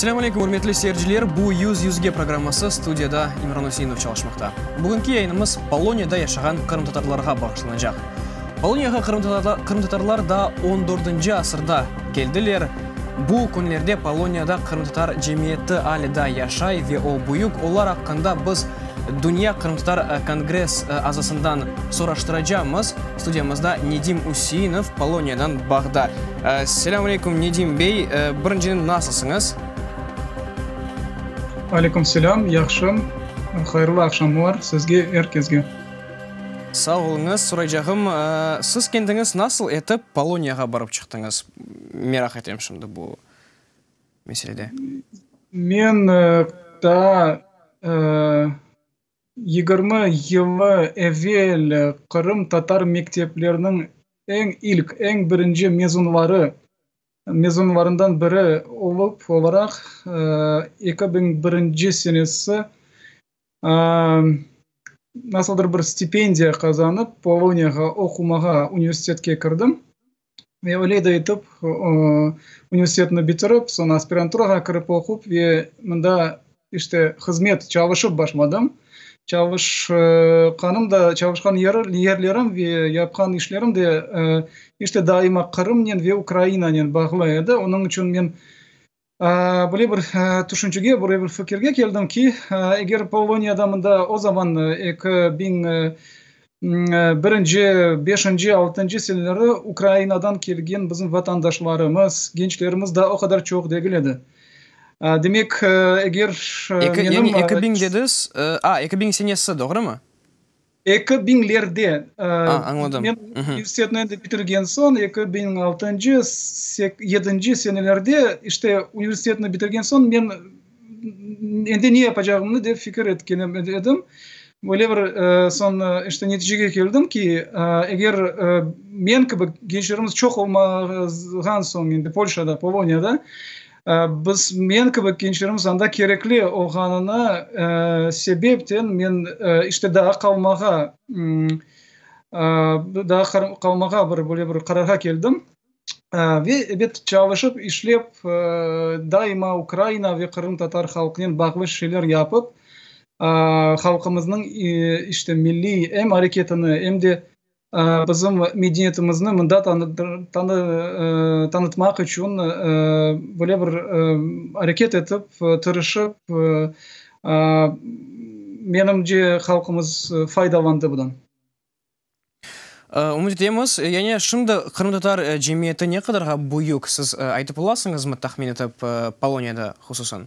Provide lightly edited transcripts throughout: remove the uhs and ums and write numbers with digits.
Selâm aleyküm, ürmetli seyirciler! Bu Yüz yüzge programması, studiyada İmran Üseinov çalışmaqta. Bugünki yayınımız Poloniyada yaşağan qırımtatarlarğa bağışlanacaq. Poloniyağa qırımtatarlar daa on dördünci asırda keldiler. Bu künlerde Poloniyada qırımtatar cemiyeti ale daa yaşay ve o büyük. Olar aqqında biz Dünya qırımtatar kongress azasından soraştıracamız. Studiyamızda Nedim Üseinov Poloniyadan bağda. Selâm aleyküm, Nedim bey. Birinciden nasılsıñız? Aleyküm selâm, yahşım. Hayırlı aqşamlar sizge, er kesge. Sağ oluñız. Soraycağım, siz kendiñiz nasıl etip Poloniyağa barıp çıqtıñız? Meraq etem şimdi bu meselede. Men daa 20 yılı evel qırımtatar mektepleriniñ eñ ilk, eñ birinci mezunları, mezunlarından biri olıp, olaraq 2001 senesi nasıldır bir stipendiya qazanıp, Poloniyağa oqumağa universitetke kirdim. Ve öyle de etip, universitetni bitirip, soñ aspiranturağa kirip oqup ve mında işte hızmet, çalışıp başladım. Çalışqanım da, çalışqan yerlerim ve yapqan işlerim de işte daima Qırımnen ve Ukrainanen bağlı edi. Onıñ içün men Böyle bir tüşüncege, böyle bir fikirge keldim ki, eger Poloniyada mında o zaman 2001-nci, beşinci, altıncı seneleri Ukrainadan kelgen bizim vatandaşlarımız, gençlerimiz daa o qadar çoq degil edi. Demek, eger menim. Yani 2000 dediz, a, 2000 senesi, doğrumı? Eki biñlerde, men universitetni endi bitirgen soñ, 2006-ncı, yedinci senelerde, işte, universitetni bitirgen soñ, men endi ne yapacağımnı dep fikir etken edim. Böyle bir soñ, işte, neticege keldim ki, eger men kibi gençlerimiz çoq olmağan soñ endi Polşada, Poloniyada, Biz, men kibi gençlerimiz anda kerekli olğanına sebepten men işte daa qalmağa, daa qalmağa bir böyle bir qararğa keldim. Ve ebet çalışıp, işlep, daima Ukraina ve qırımtatar halqınen bağlı şeyler yapıp, halqımıznıñ işte milliy em areketini, em de Bizim medeniyetimizni mında tanıtmaq içün böyle bir areket etip, tırışıp, menimce, halqımız faydalandı budan. Ümüt etemiz. Yani şimdi qırımtatar cemiyeti ne qadarğa büyük, siz aytıp olasıñızmı tahmin etip, Poloniyada hususan?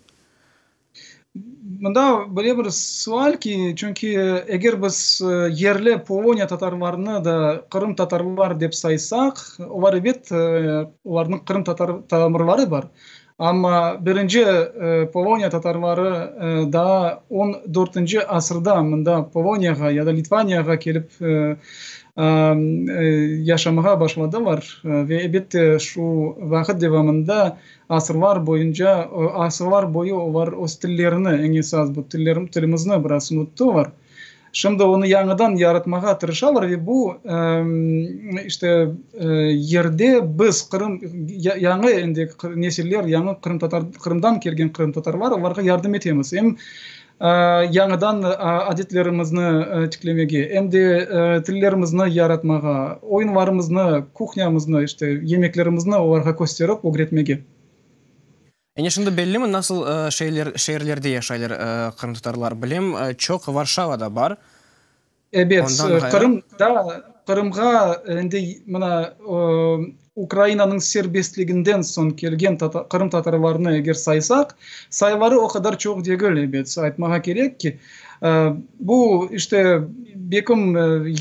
Mında böyle bir sual ki, çünki eger biz yerli Poloniya tatarlarını da qırımtatarlar dep saysaq, olar ebet, olarnıñ qırımtatar tamırları bar, amma birinci Poloniya tatarları daa on dörtünci asırda mında Poloniyağa ya da Litvaniyağa kelip yaşamağa başladılar ve ebette şu vaqıt devamında Asırlar boyunca, asırlar boyu olar öz tillerini, eñ esas bu tillerim, tilimizni biraz unuttılar. Şimdi onı yañıdan yaratmağa tırışalar ve bu, işte, yerde biz, Qırım, yañı endi nesiller, yañı qırımtatar, Qırımdan kelgen qırımtatarlar, olarğa yardım etemiz. Em yañıdan adetlerimizni tiklemege, em de tillerimizni yaratmağa, oyunlarımıznı, kuhnâmıznı, işte, yemeklerimizni olarğa kösterip ögretmege. Ene şimdi bellimi, nasıl şeyler, şeerlerde yaşaylar qırımtatarlar? Bilem, çoq Varşavada bar. Ebet, Qırım da, Qırımğa endi mına Ukrainanıñ serbestliginden soñ kelgen qırımtatarlarnı eger saysaq, sayıları o qadar çoq degil, ebet, aytmağa kerek ki, bu, işte, bekim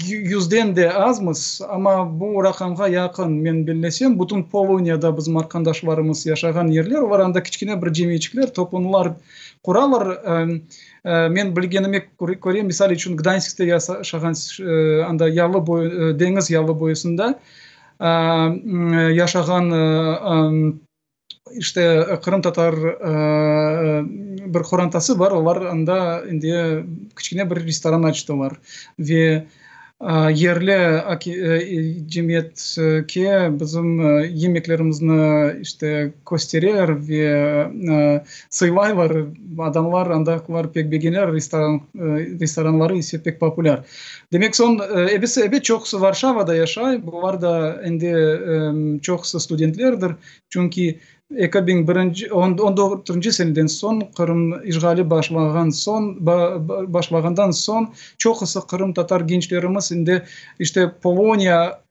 yüzden de azmız, amma bu raqamğa yaqın, men bellesem, bütün Poloniyada bizim arqandaşlarımız yaşağan yerler, olar anda kiçkene bir cemiyetçikler, toplumlar quralar. Men bilgenime köre, misal içün, Gdanskte yaşağan, anda yalı boyu, deñiz yalı boyusında yaşağan, işte, qırımtatar bir qorantası bar, olar anda endi kiçkene bir restoran açtılar. Ve. Yerli cemiyetke bizim yemeklerimizni işte köstereler ve sıylaylar. Adamlar andakiler pek begeneler, restoran, restoranları ise pek populâr. Demek soñ, ebisi, ebet, çoqusı Varşavada yaşay, bular da endi çoqusı studentlerdir, çünki 2001, on dörtünci seneden soñ, Qırım işğali başlağan soñ, başlağandan soñ çoqusı qırımtatar gençlerimiz endi işte Poloniya,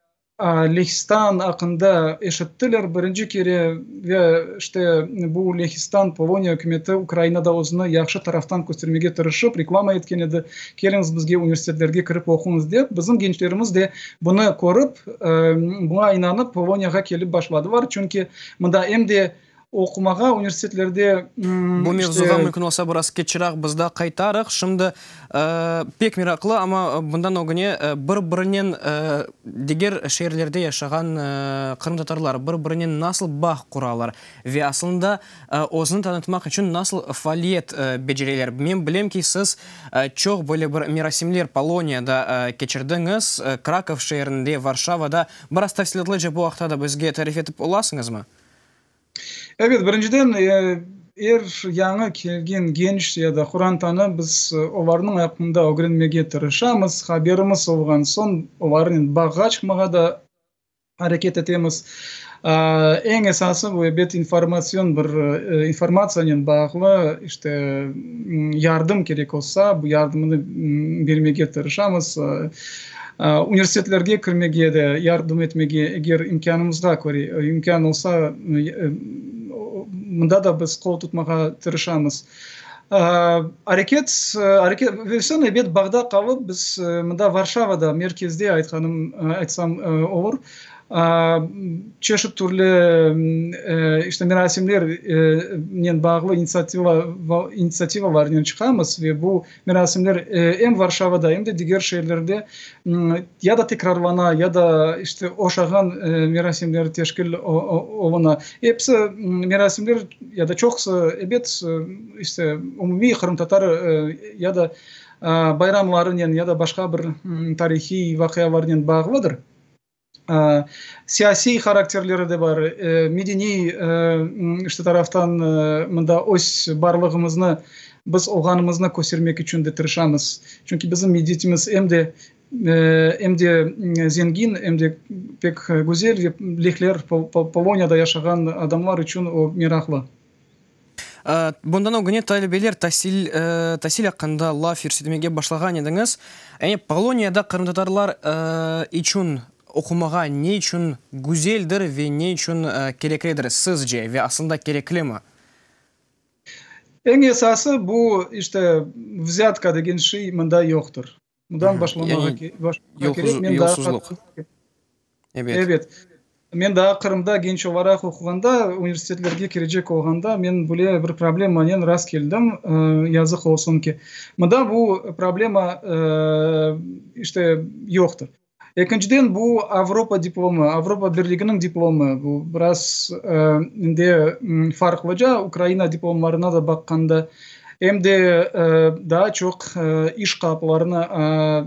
Lehistan aqqında eşittiler birinci kere ve işte bu Lehistan, Poloniya ükümeti Ukrainada özüni yahşı taraftan köstermege tırışıp, reklama etken edi, keliñiz bizge universitetlerge kirip oquñız dep. Bizim gençlerimiz de bunı körip, buña inanıp, Poloniyağa kelip başladılar, çünki mında em de oqumağa universitetlerde, Bu mevzuğa mümkün olsa biraz keçiraq biz da qaytarıq. Şimdi pek meraqlı, amma bundan ögüne bir-birinen diger şeerlerde yaşağan qırımtatarlar bir-birinen nasıl bağ quralar ve aslında özüni tanıtmaq içün nasıl faaliyet becereler? Men bilem ki, siz çoq böyle bir merasimler Poloniyada keçirdiñiz, Krakov şeerinde, Varşavada. Biraz tafsilâtlıca bu aqta da bizge tarif etip olasıñızmı? Evet, birinciden, er yañı kelgen genç ya da qorantanı biz olarnıñ aqqında ögrenmege tırışamız, haberimiz olğan soñ olarnen bağğa çıqmağa da areket etemiz. Eñ esası bu, ebet, informatsion bir informatsiyanen bağlı, işte, yardım kerek olsa, bu yardımnı bermege tırışamız. Universitetlerge kirmege de yardım etmege, eger imkânımızğa köre, imkân olsa, mında da biz qol tutmağa tırışamız. Areket, areket, ve soñ, ebet, bağda qalıp, biz mında Varşavada, merkezde aytqanım, aytsam olur, Çeşit türlü işte merasimlernen bağlı initsiativalarnen çıqamız ve bu merasimler em Varşavada, em de diger şeerlerde ya da tekrarlana, ya da işte oşağan merasimler teşkil oluna. Episi merasimler ya da çoqusı, ebet, işte umumiy qırımtatar ya da bayramlarınen, ya da başqa bir tarihiy vaqialarnen bağlıdır. Siyasiy harakterleri de bar, medeniy işte taraftan mında öz barlığımıznı, biz olğanımıznı köstermek içün de tırışamız. Çünki bizim medeniyetimiz em de em de zengin, em de pek güzel ve lehler, Poloniyada yaşağan adamlar içün o meraqlı. Bundan ögüne talebeler tasil, tasil aqqında laf yürsetmege başlağan ediñiz. Yani Poloniyada qırımtatarlar içün oqumağa ne içün güzeldir ve ne içün kereklidir sizce ve aslında kereklimi? Eñ esası bu, işte, vzâtka degen şey mında yoqtır. Bundan başlamağa kerek. Yolsuzluq. Ebet. Ebet. Men daa Qırımda genç olaraq oquğanda, universitetlerge kirecek olğanda, men böyle bir problemanen rast keldim, yazıq olsun ki. Mında bu problema, işte, yoqtır. Ekinciden, bu Avropa diplomı, Avropa Birliginiñ diplomı, bu biraz indi farqlıca, Ukraina diplomlarına da baqqanda. Em de daa çoq iş qapılarını,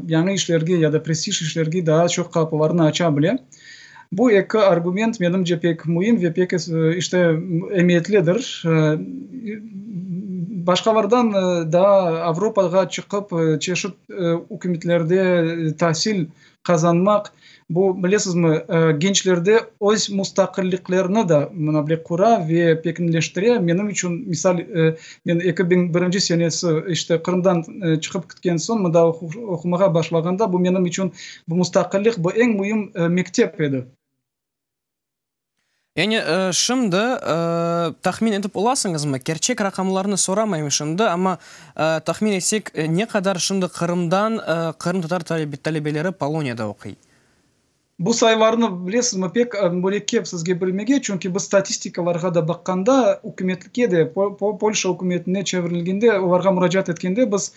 yañı işlerge ya da prestij işlerge daa çoq qapılarını aça bile. Bu eki argument, menimce, pek müim ve pek, işte, emiyetlidir. Başqalardan daa Avropağa çıqıp, çeşit ükümetlerde tasil qazanmaq, bu, bilesizmi, gençlerde öz mustaqilliklerini da mına bile qura ve pekinleştire. Menim içün, misal, men 2001 senesi, işte, Qırımdan çıqıp ketken soñ, mında oqumağa başlağanda, bu menim içün bu mustaqillik, bu eñ müim mektep edi. Yani, şimdi tahmin etip olasıñızmı, kerçek raqamlarnı soramayım şimdi, amma tahmin etsek, ne qadar şimdi Qırımdan qırımtatar talebeleri Poloniyada oquy? Bu sayılarnı, bilesizmi, pek mürekkep sizge bilmege, çünki biz statistikalarğa da baqqanda, ükümetke de, Polşa ükümetine çevirilgende, olarğa muracaat etkende biz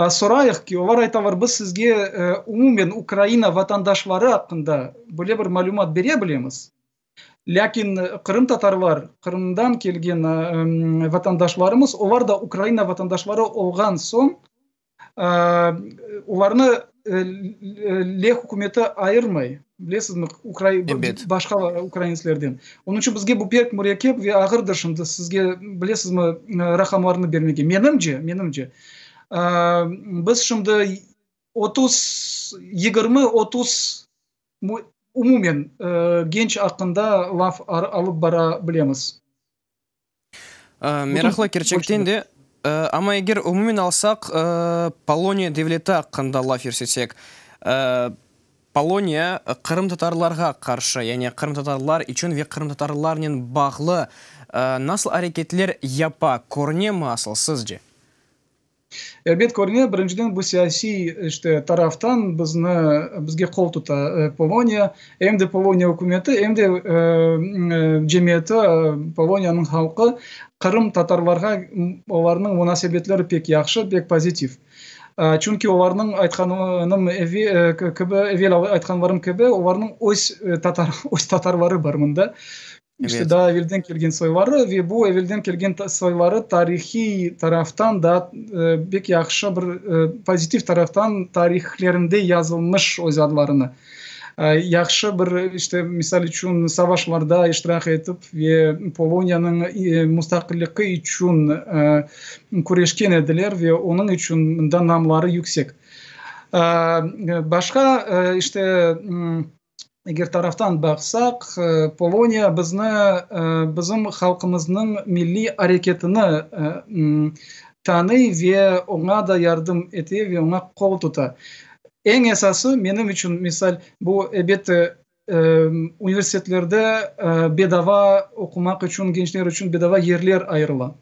sorayıq ki, olar aytalar, biz sizge umumen Ukraina vatandaşları aqqında böyle bir malümat bere bilemiz, lâkin qırımtatarlar, Qırımdan kelgen vatandaşlarımız, olar da Ukraina vatandaşları olğan soñ, olarnı. leh ükümeti ayırmay, bilesizmi, başqa ukraintslerden. Onıñ içün bizge bu pek mürekkep ve ağırdır şimdi sizge, bilesizmi, raqamlarnı bermege. Menimce, menimce, biz şimdi 30, 20, 30 umumen genç aqqında laf alıp bara bilemiz. Meraqlı kerçekten de. Amma eger umumen alsaq, Poloniya devleti aqqında laf yürsetsek, Poloniya qırımtatarlarğa qarşı, yani qırımtatarlar içün ve qırımtatarlarnen bağlı nasıl areketler yapa, körünemi asıl sizce? Elbet körüne, birinciden bu siyasiy işte taraftan bizni, bizge qol tuta Poloniya, em de Poloniya ükümeti, em de cemiyeti, Poloniyanıñ halqı qırımtatarlarğa olarnıñ munasebetleri pek yahşı, pek pozitiv. Çünki olarnıñ aytqanım kibi, evel aytqanlarım kibi, olarnıñ öz tatar, öz tatarları bar mında. İşte daa evelden kelgen soyları ve bu evelden kelgen soyları tarihiy taraftan da pek yahşı bir pozitiv taraftan tarihlerinde yazılmış öz adlarını. Yahşı bir işte misal içün savaşlarda iştirak etip ve Poloniyanıñ mustaqilligi içün küreşken ediler ve onıñ içün mında namları yüksek. Başqa işte Eger taraftan baqsaq, Poloniya bizni, bizim halqımıznıñ milliy areketini tanıy ve oña da yardım ete ve oña qol tuta. Eñ esası, menim içün, misal, bu, elbette, universitetlerde bedava oqumaq içün, gençler içün bedava yerler ayırıla.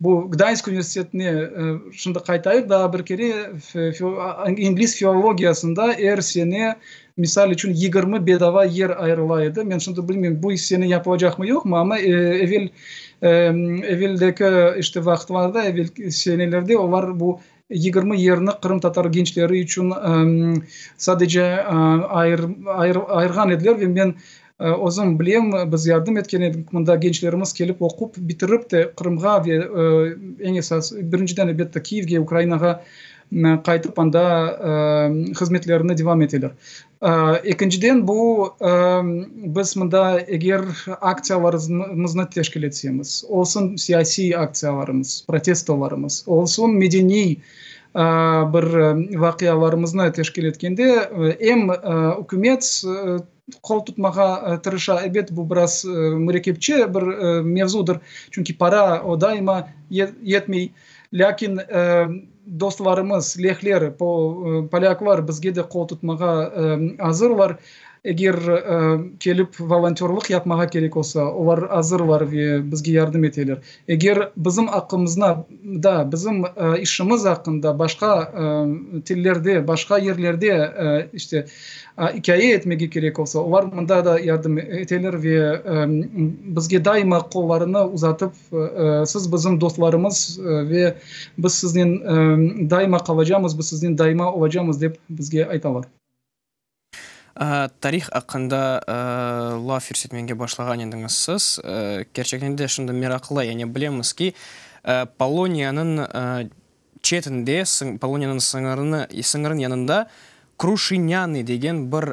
Bu Gdansk universitetine şimdi qaytayıq daa bir kere, ingliz filologiyasında er sene, misal içün, 20 bedava yer ayırıla edi. Men şimdi bilmeyim, bu sene yapılacaqmı, yoqmı, amma evel, eveldeki işte vaqıtlarda, evelki senelerde olar bu 20 yerni qırımtatar gençleri içün sadece ayırğan ediler ve men özüm bilem, biz yardım etken edik, mında gençlerimiz kelip oqup bitirip de Qırımğa ve eñ esas, birinciden, elbette, Kiyevge, Ukrainağa qaytıp anda hızmetlerini devam eteler. Ekinciden, bu, biz mında eger aktsiyalarımıznı teşkil etsemiz, olsun siyasiy aktsiyalarımız, protestolarımız, olsun medeniy bir vaqialarımıznı teşkil etkende, em ükümet qol tutmağa tırışa, ebet, bu biraz mürekkepçe bir mevzudır, çünki para o daima yetmey, lâkin dostlarımız, lehler, polâklar bizge de qol tutmağa azırlar. Eger kelip volontörlıq yapmağa kerek olsa, olar azırlar ve bizge yardım eteler. Eger bizim aqqımızna da, bizim işimiz aqqında başqa tillerde, başqa yerlerde işte ikâye etmege kerek olsa, olar mında da yardım eteler ve bizge daima qollarını uzatıp, siz bizim dostlarımız ve biz siznen daima qalacamız, biz siznen daima olacamız, dep bizge aytalar. Tarih aqqında laf yürsetmege başlağan ediñiz siz. Kerçekten de şimdi meraqlı, yani bilemiz ki, Poloniyanıñ çetinde, Poloniyanıñ sıñırını, sıñırıñ yanında Kruşinânı degen bir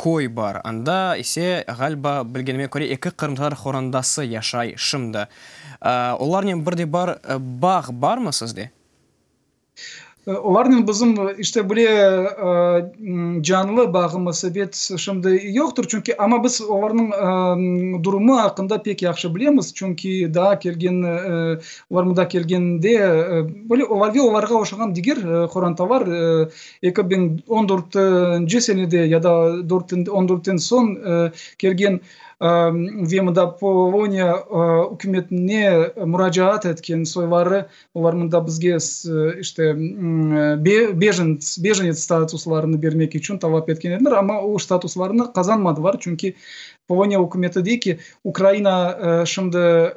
köy bar. Anda ise, ğaliba, bilgenime köre, eki qırımtatar horandası yaşay şimdi. Olarnen bir de bir bağ barmı sizde? Olarnen bizim işte böyle canlı bağımız, ebet, şimdi yoqtır, çünki, amma biz olarnıñ durumı aqqında pek yahşı bilemiz, çünki daa kelgen, olar mında kelgende, böyle olar ve olarğa oşağan diger qorantalar 2014-nci senede ya da on dörtten soñ kelgen ve mında Poloniya ükümetine muracaat etken soyları Olar mında bizge işte bejens, bejenets statuslarını bermek içün talap etken ediler, amma o statuslarını qazanmadılar, çünki Poloniya ükümeti dey ki, Ukraina şimdi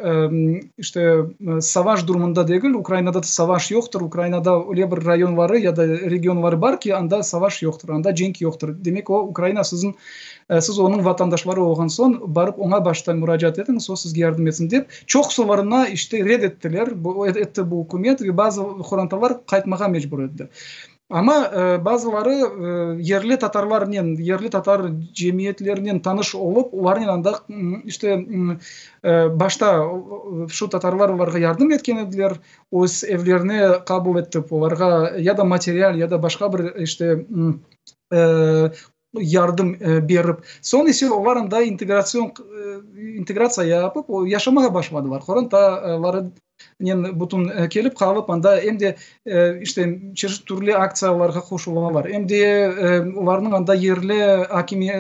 işte savaş durumında degil, Ukrainada savaş yoqtır, Ukrainada öyle bir rayonları ya da regionları bar ki, anda savaş yoqtır, anda cenk yoqtır. Demek, o Ukraina siziñ Siz onıñ vatandaşları olğan soñ, barıp oña başta muracaat etiñiz, o sizge yardım etsin dep, çoqsularına işte red ettiler, etti bu ükümet ve bazı qorantalar qaytmağa mecbur ediler. Amma bazıları yerli tatarlarnen, yerli tatar cemiyetlerinen tanış olıp, olarnen anda işte başta şu tatarlar olarğa yardım etken ediler, öz evlerine qabul etip, olarğa ya da material, ya da başqa bir işte yardım berip, soñ ise olar anda integratsiyon, integratsiya yapıp, yaşamağa başladılar. Qorantalarınen bütün kelip qalıp, anda em de işte çeşit türlü aktsiyalarğa qoşulalar, em de olarnıñ anda yerli akimiye,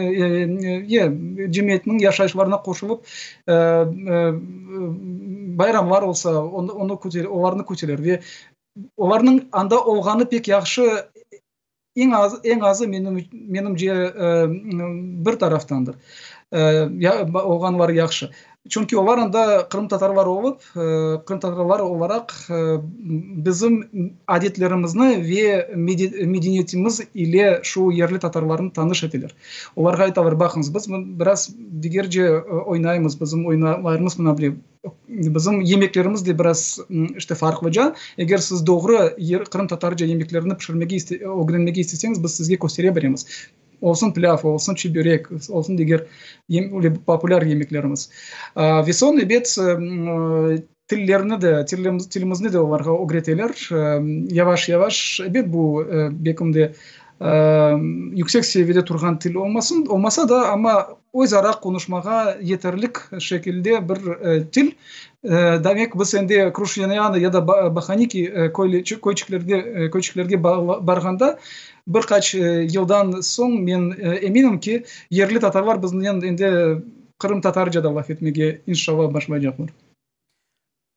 cemiyetniñ yaşayışlarına qoşulıp, bayramlar olsa, onı olarnı küteler ve olarnıñ anda olğanı pek yahşı. Eñ az, eñ azı menim, menimce, bir taraftandır. Olğanları yahşı. Çünki olar anda qırımtatarlar olıp, qırımtatarlar olaraq bizim adetlerimizni ve medeniyetimiz ile şu yerli tatarlarnı tanış eteler. Olarğa aytalar, baqıñız, biz biraz digerce oynaymız, bizim oyunlarımız mına böyle. Bizim yemeklerimiz de biraz işte farqlıca. Eger siz doğru qırımtatarca yemeklerni pişirmege ögrenmege isteseñiz, biz sizge köstere bilemiz. Olsun pilâv, olsun çiberek, olsun diger populâr yemeklerimiz. Ve soñ, ebet, tillerni de, tilimizni de olarğa ögreteler. Yavaş-yavaş, ebet, bu belkim de yüksek seviyede turğan til olmasın, olmasa da, amma öz ara qonuşmağa yeterlik şekilde bir til. Demek, biz endi Kruşinânı ya da Bahaniki köyçiklerge, köyçiklerge barğanda, bir qaç yıldan soñ men eminim ki, yerli tatarlar biznen endi qırımtatarca da laf etmege, inşallah, başlaycaqlar.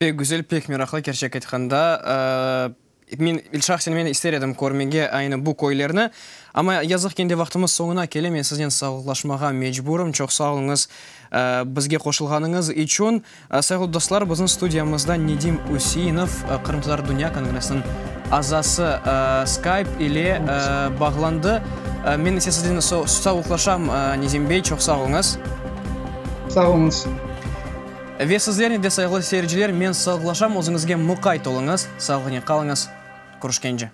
Pek güzel, pek meraqlı, kerçek aytqanda. Men, şahsen men ister edim körmege aynı bu köylerni. Amma yazıq ki, endi vaqtımız soñuna kele, men siznen sağlıqlaşmağa mecburım. Çoq sağ oluñız, bizge qoşulğanıñız içün. Sayğılı dostlar, bizim studiyamızda Nedim Üseinov, Qırımtatar Dünya Kongressiniñ azası Skype ile bağlandı. Men ise siznen sağlıqlaşam, Nedim bey, çoq sağ oluñız. Sağ oluñız. Ve sizlernen de, sayğılı seyirciler, men sağlıqlaşam, özüñizge muqayt oluñız, sağlıqnen qalıñız, körüşkence.